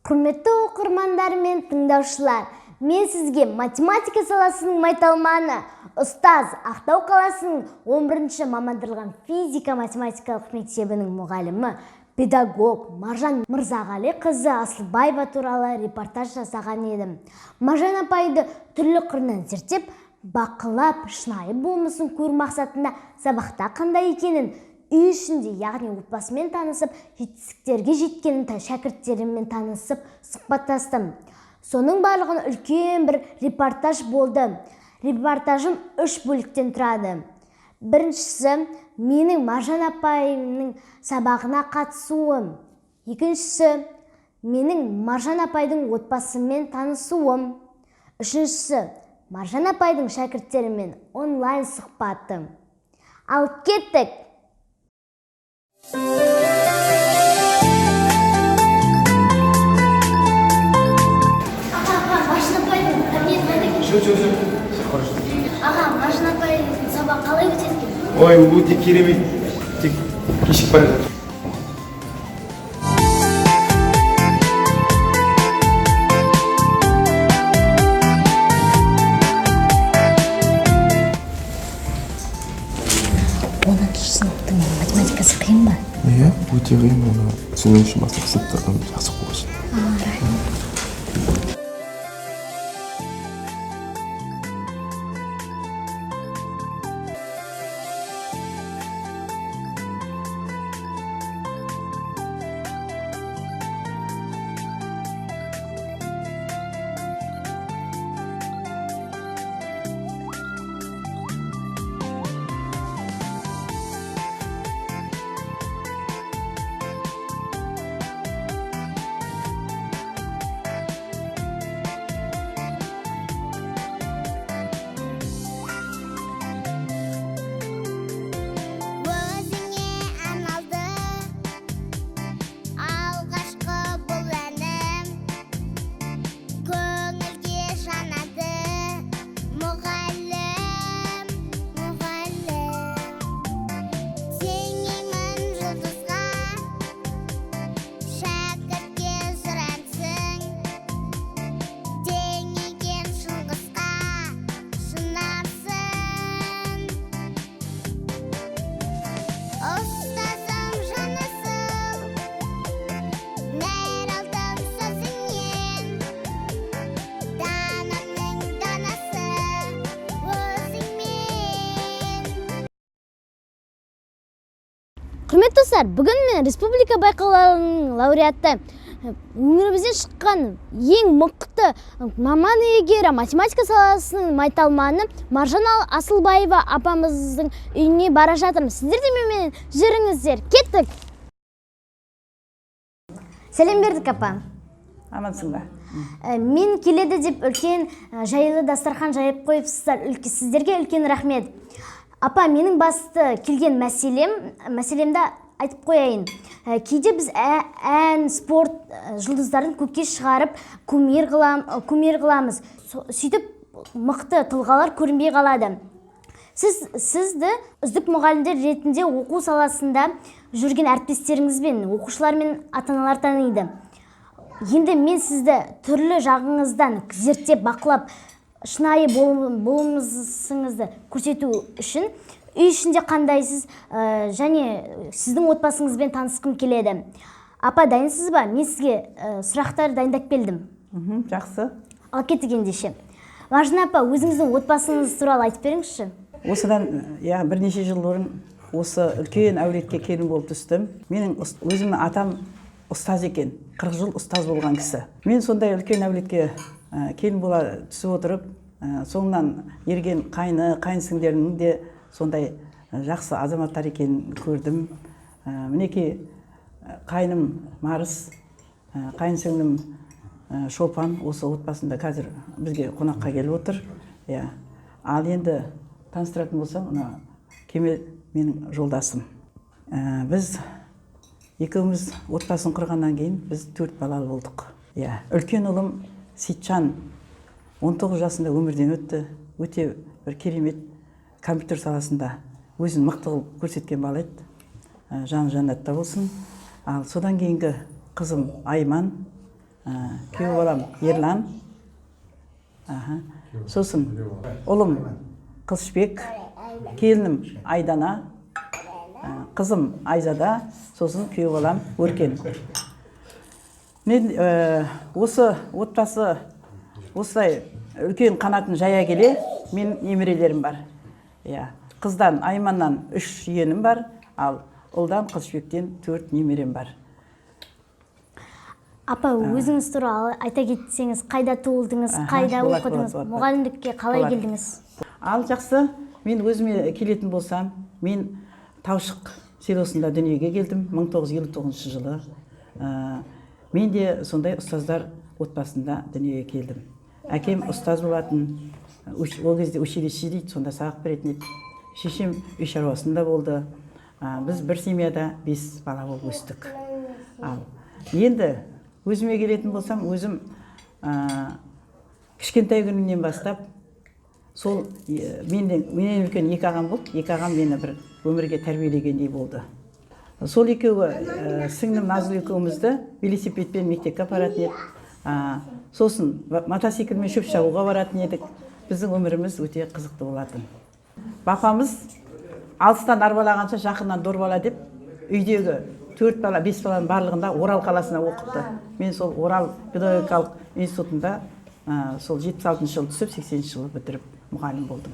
Құрметті оқырмандар мен тыңдаушылар, мен сізге математика саласының майталманы, ұстаз, Ақтау қаласының 11-ші мамандырылған физика-математикалық мектебінің мұғалімі, педагог Маржан Мырзағали қызы Асылбаева туралы репортаж жасаған едім. Маржан апайды түрлі қырынан зерттеп, бақылап, шынайы болмысын көру мақсатында сабақта қандай екенін, үй ішінде, яғни отбасымен танысып, жетістіктерге жеткенін шәкірттерімен танысып, сұхбаттастым. Соның барлығын үлкен бір репортаж болды. Репортажым үш бөліктен тұрады. Біріншісі — менің Маржан апайымның сабағына қатысуым. Екіншісі — менің Маржан апайдың отбасымен танысуым. Үшіншісі — Маржан апайдың шәкірттерімен онлайн сұхбаты. Ал кеттік! Аға, аға, Маржан апайдың кабинеті қайда екен? Жоқ, жоқ, жоқ. Хорошо. Аға, Маржан апайдың сабағы қалай өтеді екен? Ой, өте керемет. Тек кешігіп бара жатыр. Оныншы сыныптың математикасы қиын ба? Иә, өте қиын. Оны түсіну үшін бастапқы сыныптардан жақсы оқу қажет. Өзіңе арналды алғашқы бұл әнім, көңілге жанады, мұғалім, мұғалім. Теңеймін жұлдызға, шәкіртке жырансың, теңеген шыңғысқа шынарсың. Ұстазым, жанасың, нәр алдым сөзіңнен, данамның данасы өзіңмен. Құрметті достар, бүгін мен республика байқауларының лауреаты, өңірімізден шыққан ең мықты маман иегері, математика саласының майталманы Маржан Асылбаева апамыздың үйіне бара жатырмыз. Сіздер де менімен жүріңіздер. Кеттік! Сәлем бердік, апа. Амансың ба? Мен келеді деп үлкен жайлы дастархан жайып қойыпсыздар. Сіздерге үлкен рахмет. Апа, менің басты келген мәселемді айтып қояйын. Кейде біз ән, спорт жұлдыздарын көкке шығарып, кумир қыламыз. Сөйтіп мықты тұлғалар көрінбей қалады. Сізді үздік мұғалімдер ретінде оқу саласында жүрген әріптестеріңізбен, оқушылар мен ата-аналар таниды. Енді мен сізді түрлі жағыңыздан зерттеп, бақылап, шынайы болмысыңызды көрсету үшін үй ішінде қандайсыз және сіздің отбасыңызбен танысқым келеді. Апа, дайынсыз ба? Мен сізге сұрақтар дайындап келдім. Жақсы. Ал кеттік ендеше. Маржан апа, өзіңіздің отбасыңыз туралы айтып беріңізші. Осыдан, иә, бірнеше жыл бұрын осы үлкен әулетке келін болып түстім. Менің өзімнің атам ұстаз екен, 40 жыл ұстаз болған кісі. Мен сондай үлкен әулетке келін бола түсіп отырып, соңынан ерген қайны, қайын сіңлілерімнің де сондай жақсы азаматтар екенін көрдім. Мінекей, қайным Марыс, қайын сіңлім Шолпан осы отбасында қазір бізге қонаққа келіп отыр. Иә. Ал енді таныстыратын болсам, мына Кемел менің жолдасым. Біз екеуміз отбасын құрғаннан кейін біз төрт балалы болдық. Иә. Үлкен ұлым Сейітжан 19 жасында өмірден өтті. Өте бір керемет компьютер саласында өзін мықты қылып көрсеткен бала еді. Жаны жәннатта болсын. Ал содан кейінгі қызым Айман. Күйеу балам Ерлан. Аха. Сосын ұлым Қылышбек, келінім Айдана, қызым Айзада, сосын күйеу балам Өркен. Мен осы отбасы осылай үлкен қанатын жая келе, мен немерелерім бар. Иә, қыздан Айманнан үш жиенім бар, ал ұлдан Қылышбектен төрт немерем бар. Апа, өзіңіз туралы айта кетсеңіз, қайда туылдыңыз, Аха, қайда болады, оқыдыңыз, болады, болады. мұғалімдікке қалай Болады. келдіңіз? Ал жақсы, мен өзіме келетін болсам, мен Таушық селосында дүниеге келдім 1959 жылы. Мен де сондай ұстаздар отбасында дүниеге келдім. Әкем ұстаз болатын, ол кезде училище дейді, сонда сабақ беретін еді. Шешем үй шаруасында болды. Біз бір семьяда бес бала болып өстік. Ал енді өзіме келетін болсам, өзім кішкентай күнімнен бастап сол менен үлкен екі ағам болды. Екі ағам мені бір өмірге тәрбиелегендей болды. Сол екеуі, сіңлім Назгүл екеумізді велосипедпен мектепке апаратын еді. Сосын мотоциклмен шөп шабуға баратын едік. Біздің өміріміз өте қызықты болатын. Папамыз алыстан арбалағанша, жақыннан дорбала деп, үйдегі төрт бала, бес баланың барлығында Орал қаласына оқытты. Мен сол Орал педагогикалық институтында сол 76-жылы түсіп, 80-жылы бітіріп, мұғалім болдым.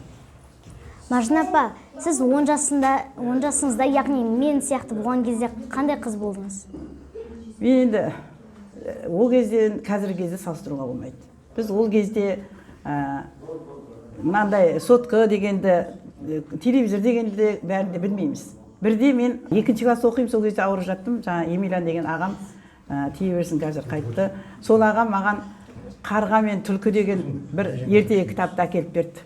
Маржан апа, сіз 10 жасында, 10 жасыңызда, яғни мен сияқты болған кезде қандай қыз болдыңыз? Мен енді ол кезде, қазіргі кезде салыстыруға болмайды. Біз ол кезде мынандай сотка дегенді, телевизор дегенді де бәрін де білмейміз. Бірде мен екінші класс оқимын, сол кезде ауырып жаттым. Жаңа Емельян деген ағам, тие берсін, қазір қайтты. Сол ағам маған «Қарға мен түлкі» деген бір ертегі кітапты әкеліп берді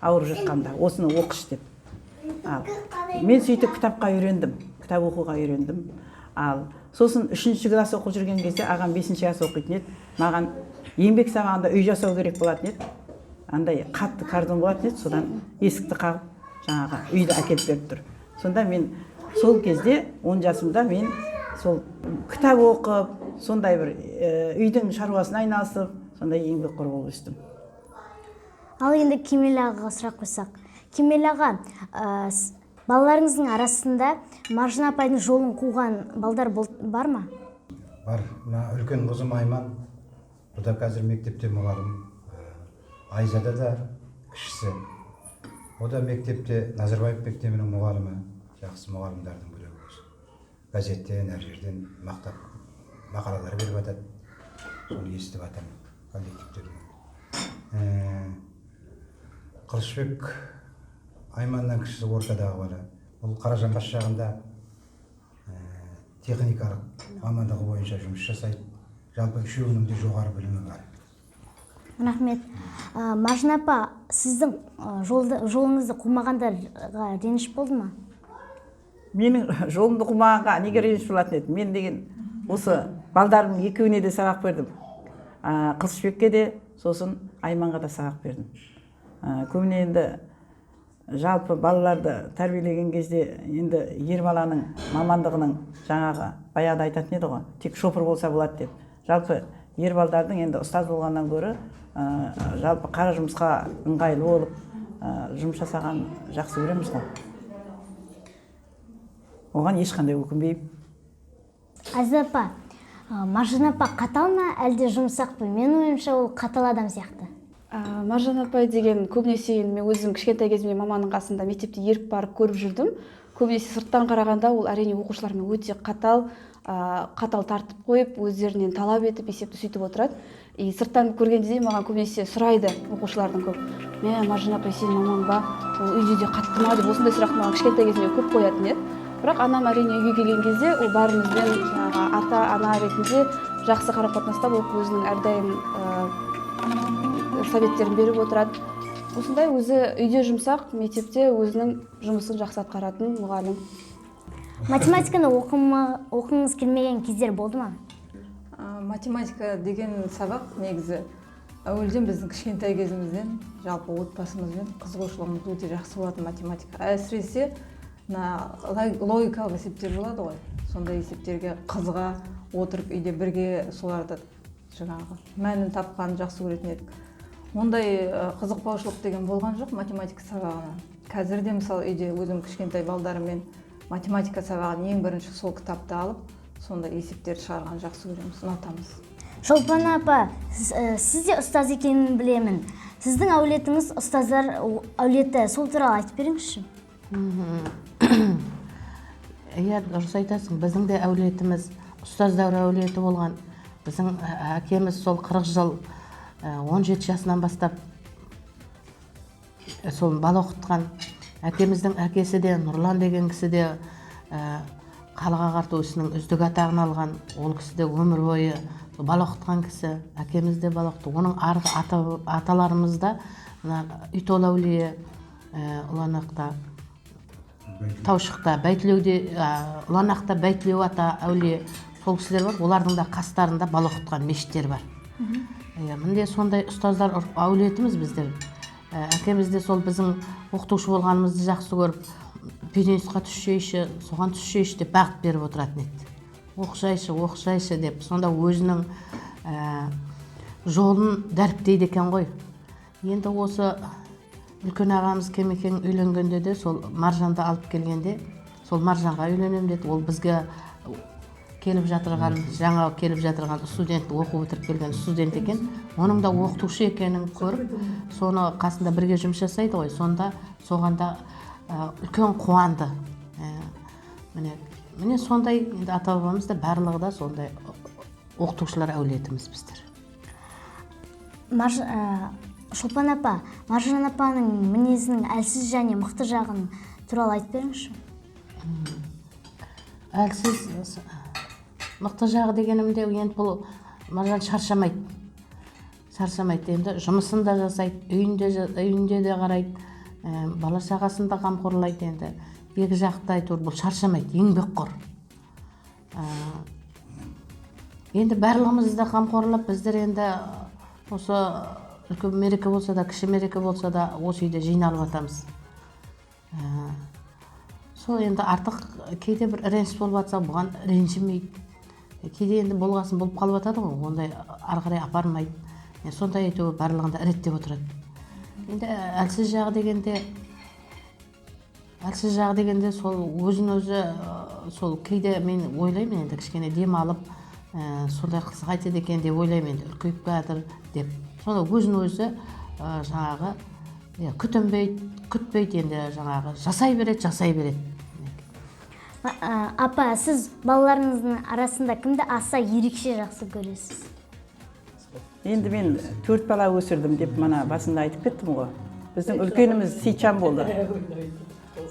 ауырып жатқанда, осыны оқышы деп. Ал мен сөйтіп кітапқа үйрендім, кітап оқуға үйрендім. Ал сосын үшінші класс оқып жүрген кезде, ағам бесінші класс оқитын еді, маған еңбек сабағында үй жасау керек болатын еді. Андай қатты картон болатын еді, содан есікті қағып, жаңағы үйді әкеліп беріп тұр. Сонда мен сол кезде, 10 жасымда, мен сол кітап оқып, сондай бір үйдің шаруасына айналысып, сондай еңбекқор болып өстім. Ал енді Кемел ағаға сұрақ қойсақ. Кемел аға, балаларыңыздың арасында Маржан апайдың жолын қуған балдар бар ма? Бар. Мына үлкен қызым Айман, бұл да қазір мектепте мұғалім. Айзада да кішісі, о да мектепте, Назарбаев мектебінің мұғалімі, жақсы мұғалімдердің біреуі осы. Газеттен, әр жерден мақтап мақалалар беріп жатады, соны естіп жатырмын коллективтерден. Қылышбек Айманнан кішісі, ортадағы бала. Ол Қаражанбас жағында техникалық мамандығы бойынша жұмыс жасайды. Жалпы үшеуінің де жоғары білімі бар. Рахмет. Маржан апа, сіздің жолыңызды қумағандарға реніш болды ма? Менің жолымды қумағанға неге реніш болатын еді? Мен деген осы балдарымның екеуіне де сабақ бердім, Қылышбекке де, сосын Айманға да сабақ бердім. Көбіне енді жалпы балаларды тәрбиелеген кезде енді ер баланың мамандығының жаңағы баяғыда айтатын еді ғой, тек шопыр болса болады деп. Жалпы ер балдардың енді ұстаз болғаннан гөрі жалпы қара жұмысқа ыңғайлы болып, жұмыс жасаған жақсы көреміз ғой. Оған ешқандай өкінбеймін. Азиза апа, Маржан апа қатал ма, әлде жұмсақ па? Менің ойымша, ол қатал адам сияқты. Маржан апай деген көбінесе енді мен өзім кішкентай кезімде маманың қасында мектепте еріп барып көріп жүрдім. Көбінесе сырттан қарағанда ол, әрине, оқушылармен өте қатал, қатал тартып қойып, өздерінен талап етіп, есепті сөйтіп отырады. И сырттан көргенде де маған көбінесе сұрайды оқушылардың көп: «Мә, Маржан апай сенің мамаң ба? Ол үйде де қатты ма?» деп, осындай сұрақты маған кішкентай кезімде көп қоятын еді. Бірақ анам, әрине, үйге келген кезде ол бәрімізбен жаңағы ата ана ретінде жақсы қарым қатынаста болып, өзінің әрдайым советтерін беріп отырады. Осындай өзі үйде жұмсақ, мектепте өзінің жұмысын жақсы атқаратын мұғалім. Математиканы оқығыңыз келмеген кездер болды ма? Математика деген сабақ негізі әуелден біздің кішкентай кезімізден жалпы отбасымызбен қызығушылығымыз өте жақсы болатын математика. Әсіресе мына логикалық есептер болады ғой, сондай есептерге қызыға отырып, үйде бірге соларды Жаңағы мәнін тапқанын жақсы көретін едік. Ондай қызықпаушылық деген болған жоқ математика сабағына. Қазір де, мысалы, үйде өзім кішкентай балдарыммен математика сабағын ең бірінші сол кітапты алып, сондай есептерді шығарғанды жақсы көреміз, ұнатамыз. Шолпан апа, сіз де ұстаз екенін білемін. Сіздің әулетіңіз ұстаздар әулеті, сол туралы айтып беріңізші. Иә, дұрыс айтасың. Біздің де әулетіміз ұстаздар әулеті болған. Біздің әкеміз сол 40 жыл, 17 жасынан бастап сол бала оқытқан. Әкеміздің әкесі де, Нұрлан деген кісі де, халық ағарту ісінің үздік атағын алған. Ол кісі де өмір бойы сол бала оқытқан кісі. Әкеміз де бала оқытты. Оның арғы аталарымыз да мына Үйтол әулие, Ұланақта, Таушықта, Бәйтілеуде, Ұланақта Бәйтілеу ата әулие, сол кісілер бар. Олардың да қастарында бала оқытқан мешіттер бар. Иә, міне, сондай ұстаздар әулетіміз біздер. Әкеміз де сол біздің оқытушы болғанымызды жақсы көріп, пединститутқа түссейші, соған түссейші деп бағыт беріп отыратын еді, оқысайшы, оқысайшы деп. Сонда өзінің жолын дәріптейді екен ғой. Енді осы үлкен ағамыз Кемекең үйленгенде де, сол Маржанды алып келгенде, сол Маржанға үйленемін деді. Ол бізге келіп жатырған, жаңа келіп жатырған студент, оқу бітіріп келген студент екен. Оның да оқытушы екенін көріп, соны қасында бірге жұмыс жасайды ғой, сонда соған да үлкен қуанды. Міне, міне, сондай енді ата бабамыз да барлығы да сондай оқытушылар әулетіміз біздер. Шолпан апа, Маржан апаның мінезінің әлсіз және мықты жағын туралы айтып беріңізші. Әлсіз, мықты жағы дегенімде, енді бұл Маржан шаршамайды, шаршамайды. Енді жұмысын да жасайды, үйінде, үйінде де қарайды, бала шағасын да қамқорлайды. Енді екі жақты әйтеуір бұл шаршамайды, еңбекқор. Енді барлығымызды да қамқорлап, біздер енді осы үлкен мереке болса да, кіші мереке болса да, осы үйде жиналып жатамыз. Сол енді артық кейде бір реніш болып жатса, бұған ренжімейді. Кейде енді болғасын болып қалып жатады ғой, ондай ары қарай апармайды. Сондай әйтеуір барлығын да реттеп отырады. Енді әлсіз жағы дегенде сол өзін өзі, сол кейде мен ойлаймын, енді кішкене демалып, сондай қыз қайтеді екен деп ойлаймын, енді үлкейіп келатыр деп. Сонда өзін өзі, жаңағы, иә, күтінбейді, күтпейді, енді жаңағы жасай береді, жасай береді. Апа, сіз балаларыңыздың арасында кімді аса ерекше жақсы көресіз? Енді мен төрт бала өсірдім деп мана басында айтып кеттім ғой. Біздің үлкеніміз Сейтжан болды.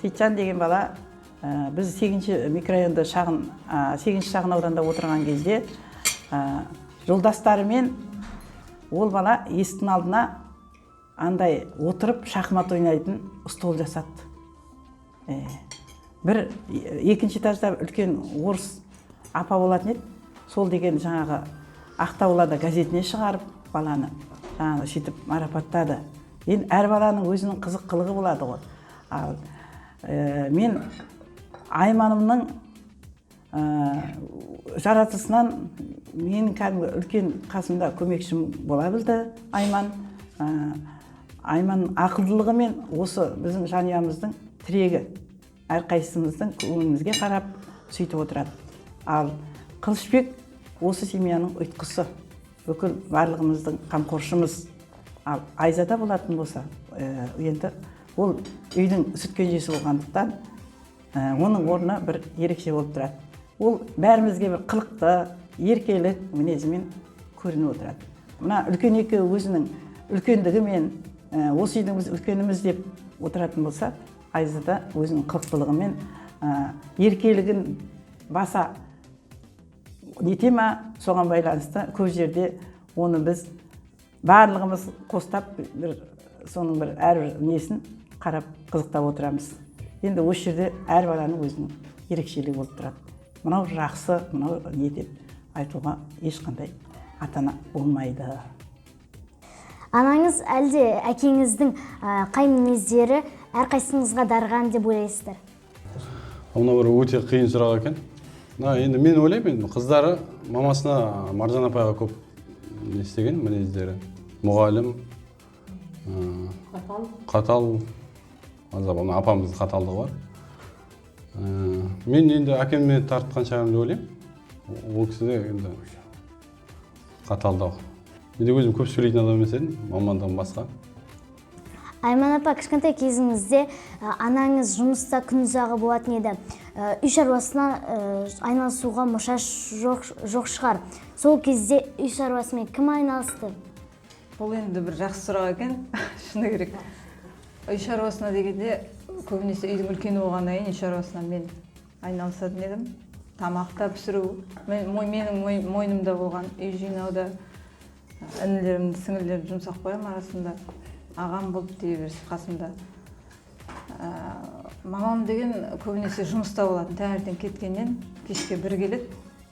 Сейтжан деген бала, біз сегізінші микрорайонда шағын, сегізінші шағын ауданда отырған кезде, жолдастарымен ол бала есіктің алдына андай отырып шахмат ойнайтын стол жасады. Бір екінші этажда үлкен орыс апа болатын еді. Сол деген жаңағы Ақтаулада газетіне шығарып, баланы жаңағы сөйтіп марапаттады. Енді әр баланың өзінің қызық қылығы болады ғой. Ал мен Айманымның жаратылысынан менің кәдімгі үлкен қасымда көмекшім бола білді Айман. Айман ақылдылығымен осы біздің жанұямыздың тірегі, әрқайсымыздың көңілімізге қарап сөйтіп отырады. Ал Қылышбек осы семьяның ұйытқысы, бүкіл барлығымыздың қамқоршымыз. Ал Айзада болатын болса, енді ол үйдің сүт кенжесі болғандықтан, оның орны бір ерекше болып тұрады. Ол бәрімізге бір қылықты, еркелік мінезімен көрініп отырады. Мына үлкен екі өзінің үлкендігімен, осы үйдің біз үлкеніміз деп отыратын болса, Айзада өзінің қылықтылығымен, еркелігін баса нете ма, соған байланысты көп жерде оны біз барлығымыз қостап, бір соның бір әрбір несін қарап, қызықтап отырамыз. Енді осы жерде әр баланың өзінің ерекшелігі болып тұрады. Мынау жақсы, мынау не деп айтуға ешқандай ата ана болмайды. Анаңыз әлде әкеңіздің қай мінездері әрқайсыңызға дарыған деп ойлайсыздар? Мынау бір өте қиын сұрақ екен. Мына енді мен ойлаймын, енді қыздары мамасына, Маржан апайға көп не істеген мінездері. Мұғалім, қатал, азап, ана апамыздың қаталдығы бар. Мен енді әкеме тартқан шығармын деп ойлаймын. Ол кісі де енді қаталдау. Мен де өзім көп сөйлейтін адам емес едім, мамандығым басқа. Айман апа, кішкентай кезіңізде анаңыз жұмыста күн ұзағы болатын еді. Үй шаруасына айналысуға мұшаш жоқ шығар. Сол кезде үй шаруасымен кім айналысты? Бұл енді бір жақсы сұрақ екен, шыны керек. Үй шаруасына дегенде көбінесе үйдің үлкені болғаннан кейін үй шаруасына мен айналысатын едім. Тамақ та пісіру, менің мойнымда болған үй жинауда, інілерімді, сіңілілерімді жұмсақ қоямын арасында. Ағам болып дей берсін қасымда. Мамам деген көбінесе жұмыста болатын, таңертең кеткеннен кешке бір келеді.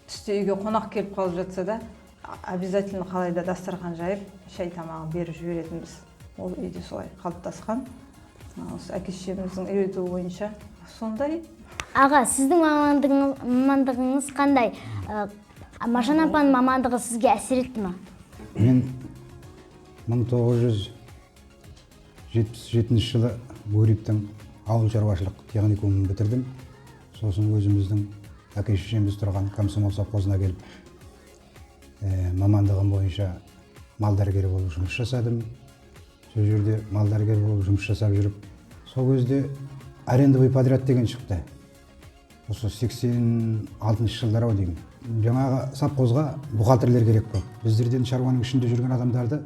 Түсте үйге қонақ келіп қалып жатса да, обязательно қалай да дастархан жайып, шай тамағын беріп жіберетінбіз. Ол үйде солай қалыптасқан. Осы әке шешеміздің үйретуі бойынша сондай. Аға, сіздің мамандығыңыз қандай? Маржан апаның мамандығы сізге әсер етті ме? Мен 1977 жылы Гурьевтің ауыл шаруашылық техникумын бітірдім. Сосын өзіміздің әке шешеміз тұрған комсомол совхозына келіп, мамандығым бойынша мал дәрігері болып жұмыс жасадым. Сол жерде мал дәрігері болып жұмыс жасап жүріп, сол кезде арендовый подряд деген шықты. Осы 86 жылдар ау деймін. Жаңағы совхозға бухгалтерлер керек болды. Біздерден шаруаның ішінде жүрген адамдарды,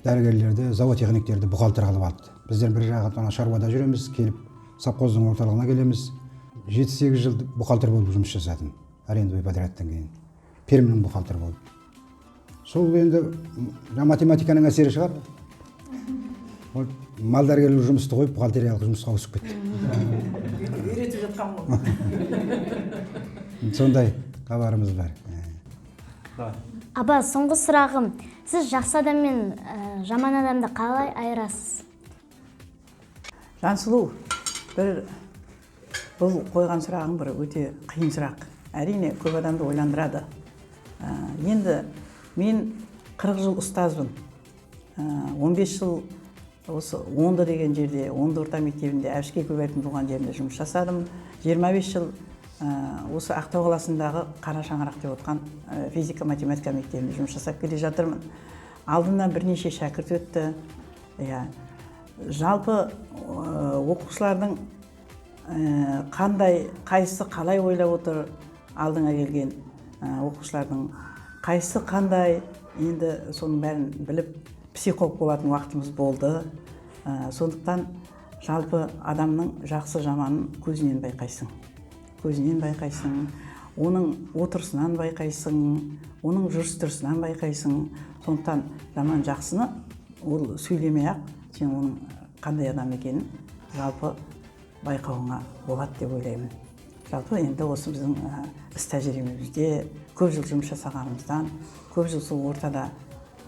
дәрігерлерді, зоотехниктерді бухгалтер қылып алды. Біздер бір жағы ана шаруада жүреміз, келіп совхоздың орталығына келеміз. 7-8 жыл бухгалтер болып жұмыс жасадым. Арендовый подрядтан кейін. Пермнің бухгалтер болып. Сол енді математиканың әсері шығар. Ол мал дәрігерлік жұмысты қойып, бухгалтериялық жұмысқа ауысып кетті. Үйретіп жатқан ғой. Сондай хабарымыз бар. Аба, соңғы сұрағым. Сіз жақсы адам мен жаман адамды қалай айырасыз? Жансұлу, бұл қойған сұрағың бір өте қиын сұрақ. Әрине, көп адамды ойландырады. Енді мен 40 жыл ұстазбын. 15 жыл осы Онды деген жерде, Онды орта мектебінде, Әбіш Кекілбаевтың туған жерінде жұмыс жасадым. 25 жыл осы Ақтау қаласындағы Қара шаңырақ деп отқан физика, математика мектебінде жұмыс жасап келе жатырмын. Алдымнан бірнеше шәкірт өтті. Жалпы оқушылардың қайсысы қалай ойлап отыр алдыңа келген оқушылардың қайсысы қандай, енді соның бәрін біліп психолог болатын уақытымыз болды. Сондықтан жалпы адамның жақсы жаманын көзінен байқайсың. Көзінен байқайсың, оның отырысынан байқайсың, оның жүріс-тұрысынан байқайсың. Сондықтан жаман жақсыны ол сөйлемей-ақ сен оның қандай адам екенін жалпы байқауыңа болады деп ойлаймын. Жалпы енді осы біздің іс тәжірибемізде көп жыл жұмыс жасағанымыздан, көп жыл сол ортада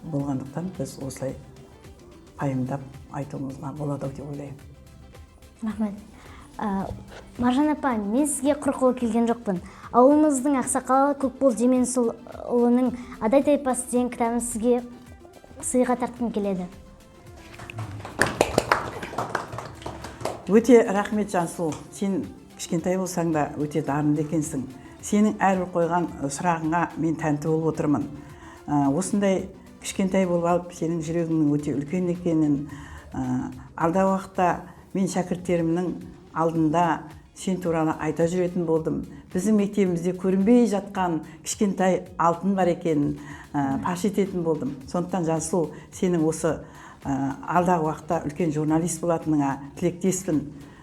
болғандықтан біз осылай пайымдап айтуымызға болады ау деп ойлаймын. Рахмет. Маржан апа, мен сізге құр қол келген жоқпын. Ауылымыздың ақсақалы Көкбол Деменсұлының Адай тайпасы деген кітабын сізге сыйға тартқым келеді. Өте рахмет, Жансұлу. Сен кішкентай болсаң да өте дарынды екенсің. Сенің әрбір қойған сұрағыңа мен тәнті болып отырмын. Осындай кішкентай болып алып, сенің жүрегіңнің өте үлкен екенін, алдағы уақытта мен шәкірттерімнің алдында сен туралы айта жүретін болдым. Біздің мектебімізде көрінбей жатқан кішкентай алтын бар екенін, паш ететін болдым. Сондықтан Жансұлу, сенің осы алдағы уақытта үлкен журналист болатыныңа тілектеспін.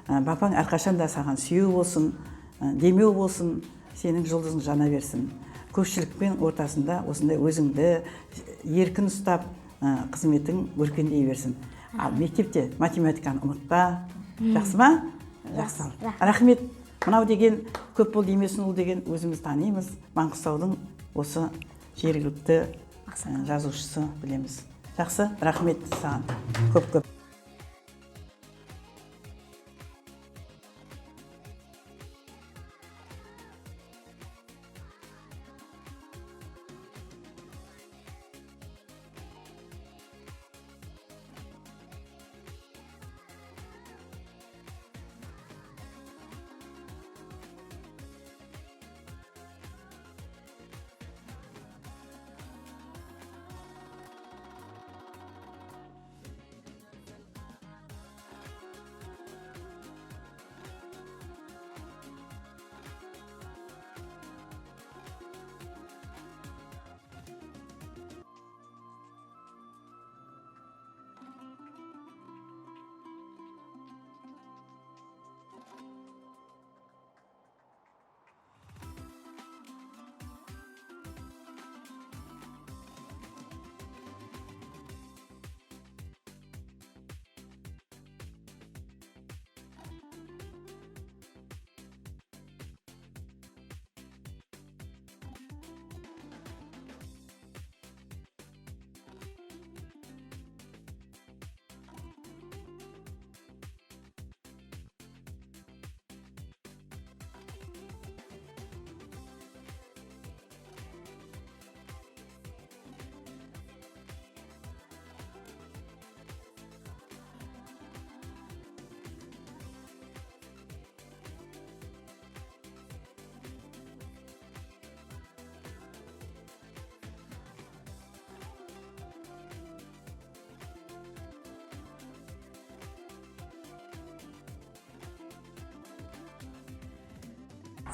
Бапаң әрқашан да саған сүйеу болсын, демеу болсын, сенің жұлдызың жана берсін. Көпшілікпен ортасында осындай өзіңді еркін ұстап, қызметің өркендей берсін. Ал мектепте математиканы ұмытпа. Жақсы ма? Жақсы. Рахмет. Мынау деген Көпбол Демесінұлы деген өзіміз танимыз. Маңғыстаудың осы жергілікті жазушысы білеміз. Жақсы, рахмет саған. Көп-көп.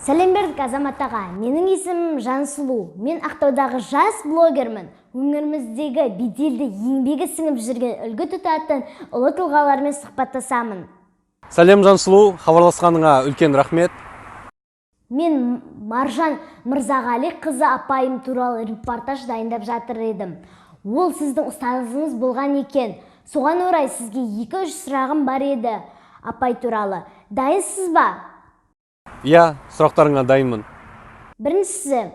Сәлем бердік, Азамат аға. Менің есімім Жансұлу. Мен Ақтаудағы жас блогермін. Өңіріміздегі беделді, еңбегі сіңіп жүрген, үлгі тұтатын ұлы тұлғалармен сұхбаттасамын. Сәлем, Жансұлу, хабарласқаныңа үлкен рахмет. Мен Маржан Мырзағали қызы апайым туралы репортаж дайындап жатыр едім. Ол сіздің ұстазыңыз болған екен. Соған орай сізге екі-үш сұрағым бар еді апай туралы. Дайынсыз ба? Иә, сұрақтарыңа дайынмын. Біріншісі,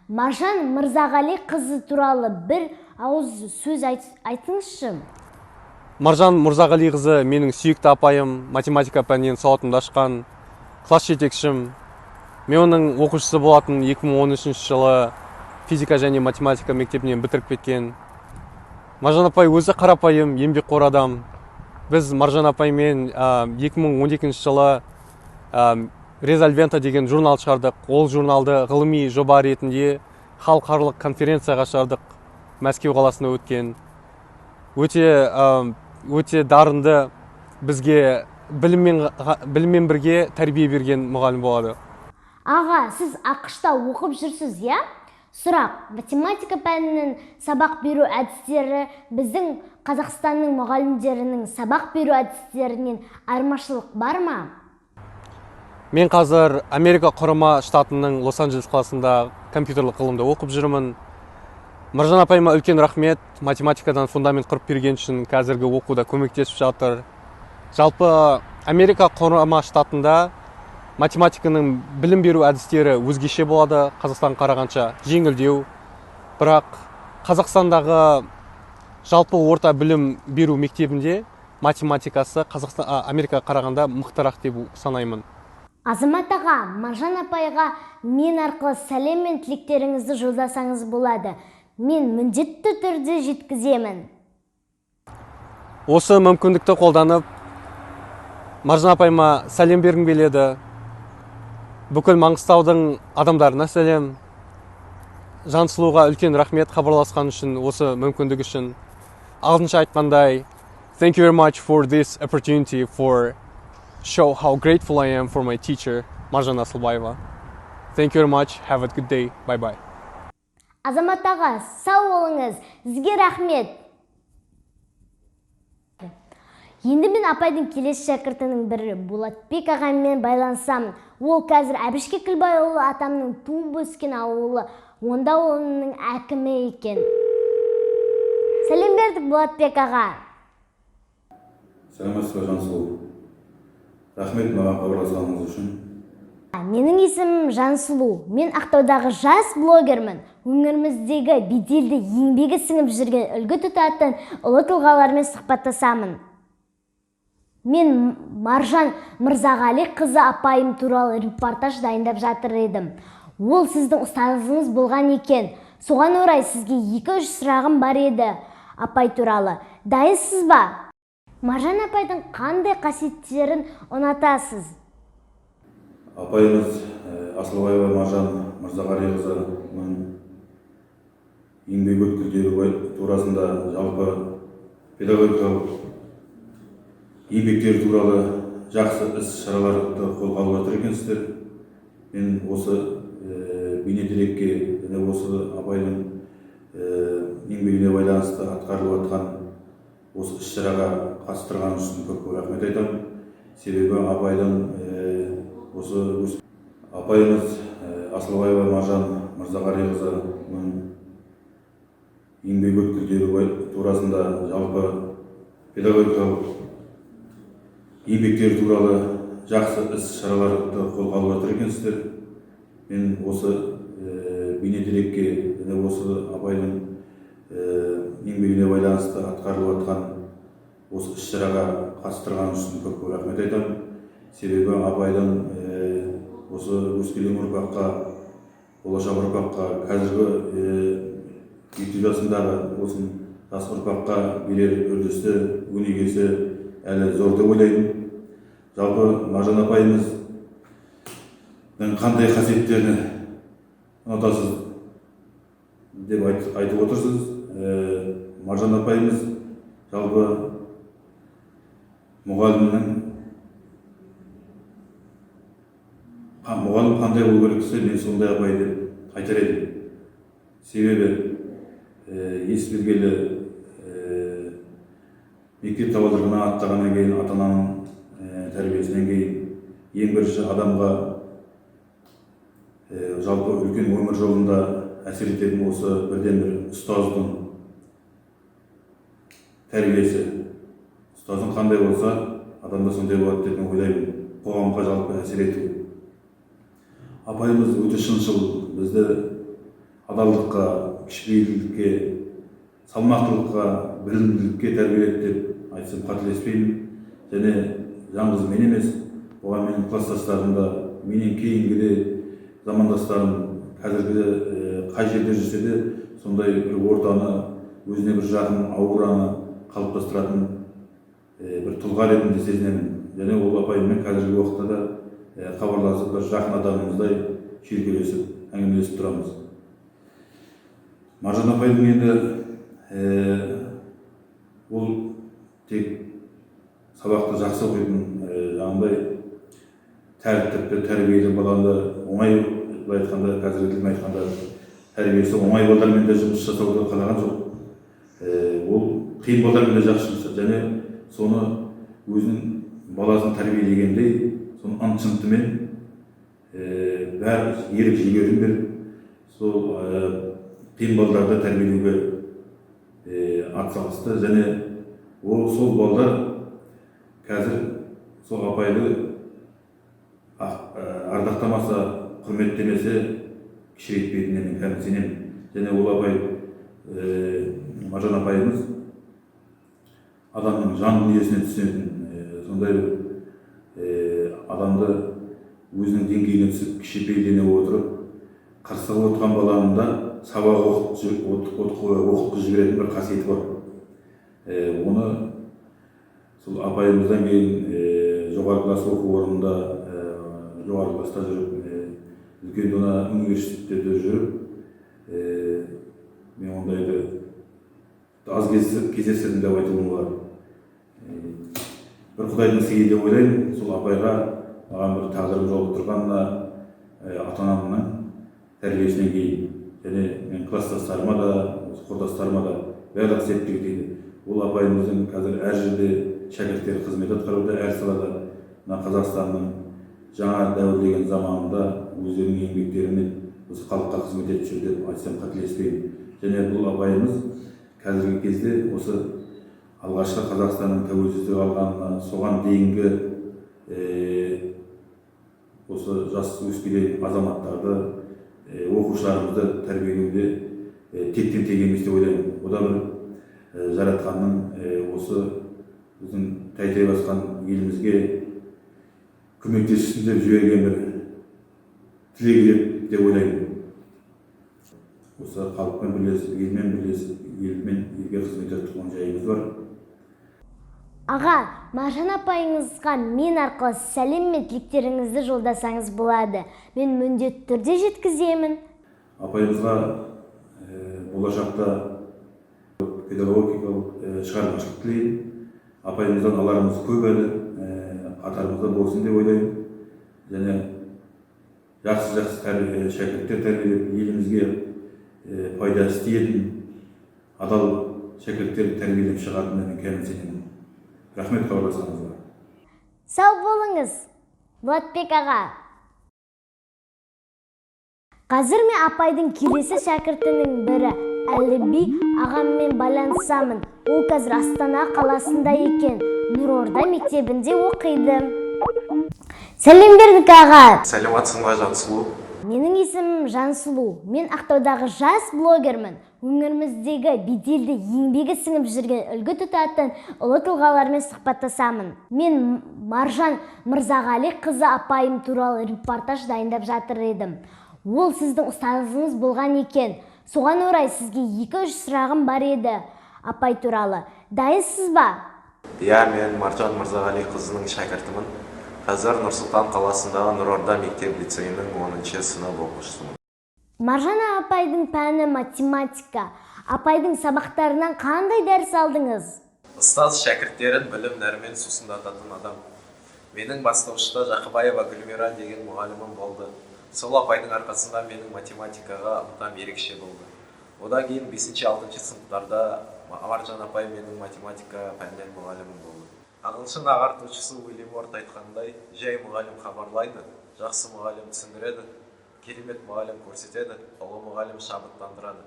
Маржан Мырзағали қызы туралы бір ауыз сөз айтыңызшы. Маржан Мырзағалиқызы менің сүйікті апайым, математика пәнінен сауатымды ашқан класс жетекшім. Мен оның оқушысы болатын. 2013 жылы физика және математика мектебінен бітіріп кеткен. Маржан апай өзі қарапайым, еңбекқор адам. Біз Маржан апаймен 2012 жылы Резольвента деген журнал шығардық. Ол журналды ғылыми жоба ретінде халықаралық конференцияға шығардық, Мәскеу қаласында өткен. Өте дарынды, бізге біліммен бірге тәрбие берген мұғалім болады. Аға, сіз АҚШ-та оқып жүрсіз, иә? Сұрақ: математика пәнінің сабақ беру әдістері біздің Қазақстанның мұғалімдерінің сабақ беру әдістерінен айырмашылық бар ма? Мен қазір Америка Құрама Штатының Лос Анджелес қаласында компьютерлік ғылымда оқып жүрмін. Маржан апайыма үлкен рахмет, математикадан фундамент құрып берген үшін, қазіргі оқуда көмектесіп жатыр. Жалпы, Америка Құрама Штатында математиканың білім беру әдістері өзгеше болады, Қазақстанға қарағанша жеңілдеу. Бірақ Қазақстандағы жалпы орта білім беру мектебінде математикасы Қазақстан, Америкаға қарағанда мықтырақ деп санаймын. Азамат аға, Маржан апайға мен арқылы сәлем мен тілектеріңізді жолдасаңыз болады. Мен міндетті түрде жеткіземін. Осы мүмкіндікті қолданып, Маржан апайыма сәлем бергім келеді. Бүкіл Маңғыстаудың адамдарына сәлем. Жансұлуға үлкен рахмет хабарласқан үшін, осы мүмкіндік үшін. Ағылшынша айтқандай, thank you very much for this opportunity for show how grateful I am for my teacher, Marjan Asylbayeva. Thank you very much. Have a good day. Bye bye. Азамат аға, сау болыңыз. Сізге рахмет. Енді мен апайдың келесі шәкіртінің бірі Болатбек ағамен байланысамын. Ол қазір Әбіш Кекілбайұлы атамның туып өскен ауылы, онда оның әкімі екен. Сәлем бердік, Болатбек аға. Сәлеметсіз бе, Жансұлу? Рахмет маған хабарласқаныңыз үшін. Менің есімім Жансұлу. Мен Ақтаудағы жас блогермін. Өңіріміздегі беделді, еңбегі сіңіп жүрген, үлгі тұтатын ұлы тұлғалармен сұхбаттасамын. Мен Маржан Мырзағали қызы апайым туралы репортаж дайындап жатыр едім. Ол сіздің ұстазыңыз болған екен. Соған орай сізге екі-үш сұрағым бар еді апай туралы. Дайынсыз ба? Маржан апайдың қандай қасиеттерін ұнатасыз? Апайымыз Асылбаева Маржан Мырзағалиқызының еңбек өткіздері турасында, жалпы педагогикалық еңбектері туралы жақсы іс шараларды қолға алып жатыр екенсіздер. Мен осы бейнедерекке және осы апайдың еңбегіне байланысты атқарылып жатқан осы іс шараға қатыстырған үшін көп көп рахмет айтамын. Себебі апайдың осы апайымыз Асылбаева Маржан Мырзағалиқызының еңбек өткіздері турасында, жалпы педагогикалық еңбектері туралы жақсы іс шараларды қолға алып жатыр екенсіздер. Мен осы бейнедерекке және осы апайдың еңбегіне байланысты атқарылып жатқан осы іс шараға қатыстырған үшін көп көп рахмет айтамын. Себебі апайдың осы өскелең ұрпаққа, болашақ ұрпаққа, қазіргі мектеп жасындағы болсын, жас ұрпаққа берер үрдісі, өнегесі әлі зор деп ойлаймын. Жалпы, Маржан апайымыздың қандай қасиеттерін ұнатасыз деп айтып отырсыз. Маржан апайымыз жалпы мұғалімнің Мұғалім қандай болу керек десе, мен сондай апай деп айтар едім. Себебі ес білгелі мектеп табалдырығына аттағаннан кейін, ата-ананың тәрбиесінен кейін ең бірінші адамға жалпы үлкен өмір жолында әсер ететін осы бірден-бір ұстаздың тәрбиесі. Ұстаздың қандай болса, адам да сондай болады деп мен ойлаймын. Қоғамға жалпы әсер ету. Апайымыз өте шыншыл, бізді адалдыққа, кішіпейілділікке, салмақтылыққа, білімділікке тәрбиеледі деп айтсам қателеспеймін. Және жалғыз мен емес, оған менің класстастарым да, менен кейінгі де замандастарым қазіргі қай жерде жүрсе де сондай бір ортаны, өзіне бір жақын аураны қалыптастыратын бір тұлға ретінде сезінемін. Және ол апайыммен қазіргі уақытта да хабарласып, бір жақын адамымыздай шүйіркелесіп, әңгімелесіп тұрамыз. Маржан апайдың енді ол тек сабақты жақсы оқитын, жаңағындай тәртіпті, тәрбиелі баланы оңай, былай айтқанда, қазіргі тілмен айтқанда, тәрбиесі оңай балдармен де жұмыс жасауды қалаған жоқ. Ол қиын балдармен де жақсы жұмыс жасады. Және соны өзінің баласын тәрбиелегендей, соны ынт-шынтымен, бәрі ерік жігерін беріп, сол қиын балдарды тәрбиелеуге атсалысты. Және ол сол балдар қазір сол апайды ардақтамаса, құрметтемесе, кішірейтпейтініне мен кәміл сенемін. Және ол апай, Маржан апайымыз адамның жан дүниесіне түсінетін, сондай бір адамды өзінің деңгейіне түсіп, кішіпейілдене отырып, қырсығып отырған баланы да сабақ оқытқызып жіберетін бір қасиеті бар. Оны сол апайымыздан кейін жоғары класс оқу орнында, жоғары класста жүріп, үлкен дона университетте жүріп, мен ондайды аз кездестірдім деп айтуым болады. Бір Құдайдың сыйы деп ойлаймын. Сол апайға маған бір тағдырым жолықтырғанына, ата-анамның тәрбиесінен кейін, және мен класстастарыма да, құрдастарыма да барлық септігі тиді. Ол апайымыздың қазір әр жерде шәкірттері қызмет атқаруда, әр салада, мына Қазақстанның жаңа дәуір деген заманында өздерінің еңбектерімен осы халыққа қызмет етіп жүр деп айтсам қателеспеймін. Және бұл апайымыз қазіргі кезде осы алғашқы Қазақстанның тәуелсіздік алғанына, соған дейінгі осы жас өскелең азаматтарды, оқушыларымызды тәрбиелеуде тектен тек емес деп ойлаймын. Ода бір жаратқанның осы біздің тәй-тәй басқан елімізге көмектессін деп жіберген бір тілегі деп ойлаймын. Осы халықпен бірлесіп, елмен бірлесіп, елмен елге қызмет етіп жайымыз бар. Аға, Маржан апайыңызға мен арқылы сәлем мен тілектеріңізді жолдасаңыз болады. Мен міндетті түрде жеткіземін. Апайымызға болашақта педагогикалық шығармашылық тілеймін. Апайымыздан аларымыз көп әлі, қатарымызда болсын деп ойлаймын. Және жақсы-жақсы шәкірттер тәрбиелеп, елімізге пайдасы тиетін адал шәкірттер тәрбиелеп шығатынына мен кәміл сенемін. Рахмет хабарласқаныңызға. Сау болыңыз, Болатбек аға. Қазір мен апайдың келесі шәкіртінің бірі Әліби ағаммен байланысамын. Ол қазір Астана қаласында екен. Нұрорда мектебінде оқиды. Сәлем бердік, аға. Сәлеметсің бе, Жансұлу? Менің есімім Жансұлу. Мен Ақтаудағы жас блогермін. Өңіріміздегі беделді, еңбегі сіңіп жүрген, үлгі тұтатын ұлы тұлғалармен сұхбаттасамын. Мен Маржан Мырзағали қызы апайым туралы репортаж дайындап жатыр едім. Ол сіздің ұстазыңыз болған екен. Соған орай сізге 2-3 сұрағым бар еді апай туралы. Дайынсыз ба? Иә, мен Маржан Мырзағали қызының шәкіртімін. Қазір Нұр-Сұлтан қаласындағы Нұрорда мектеп лицейінің 10 сынып оқушысымын. Маржан апайдың пәні математика. Апайдың сабақтарынан қандай дәріс алдыңыз? Ұстаз шәкірттерін білім нәрімен сусындататын адам. Менің бастауышта Жақыбаева Гүлмира деген мұғалімім болды. Сол апайдың арқасында менің математикаға ынтам ерекше болды. Одан кейін 5-6 сыныптарда Маржан апай менің математика пәнінен мұғалімім болды. Ағылшын ағартушысы Уильям Уорд айтқандай, жай мұғалім хабарлайды, жақсы мұғалім түсіндіреді, керемет мұғалім көрсетеді, ұлы мұғалім шабыттандырады.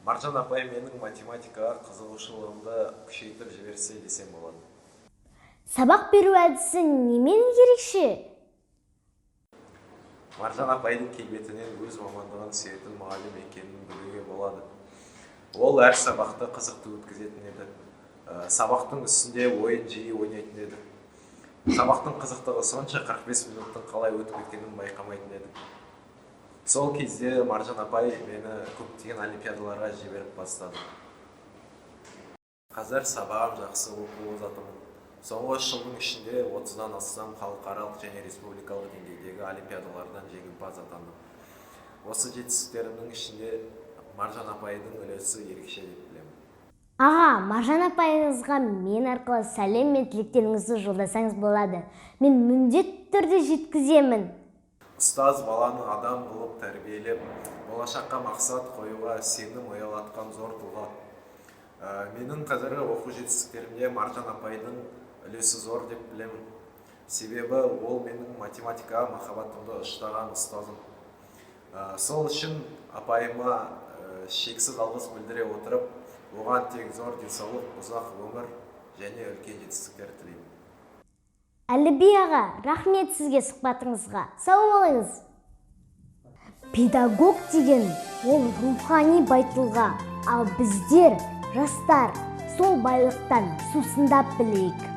Маржан апай менің математикаға қызығушылығымды күшейтіп жіберсе десем болады. Сабақ беру әдісі немен ерекше? Маржан апайдың келбетінен өз мамандығын сүйетін мұғалім екенін білуге болады. Ол әр сабақты қызықты өткізетін еді. Сабақтың үстінде ойын жиі ойнайтын еді. Сабақтың қызықтығы сонша, 45 минуттың қалай өтіп кеткенін байқамайтын едік. Сол кезде Маржан апай мені көптеген олимпиадаларға жіберіп бастады. Қазір сабағым жақсы, оқу озатымын. Соңғы 3 жылдың ішінде 30-дан астам халықаралық және республикалық деңгейдегі олимпиадалардан жеңімпаз атандым. Осы жетістіктерімнің ішінде Маржан апайдың үлесі ерекше деп білемін. Аға, Маржан апайыңызға мен арқылы сәлем мен тілектеріңізді жолдасаңыз болады. Мен міндетті түрде жеткіземін. Ұстаз баланы адам қылып тәрбиелеп, болашаққа мақсат қоюға сенім ұялатқан зор тұлға. Менің қазіргі оқу жетістіктерімде Маржан апайдың үлесі зор деп білемін. Себебі ол менің математикаға махаббатымды ұштаған ұстазым. Сол үшін апайыма шексіз алғыс білдіре отырып, оған тек зор денсаулық, ұзақ өмір және үлкен жетістіктер тілеймін. Әліби аға, рахмет сізге сұхбатыңызға. Сау болыңыз. Педагог деген ол рухани бай тұлға, ал біздер, жастар, сол байлықтан сусындап білейік.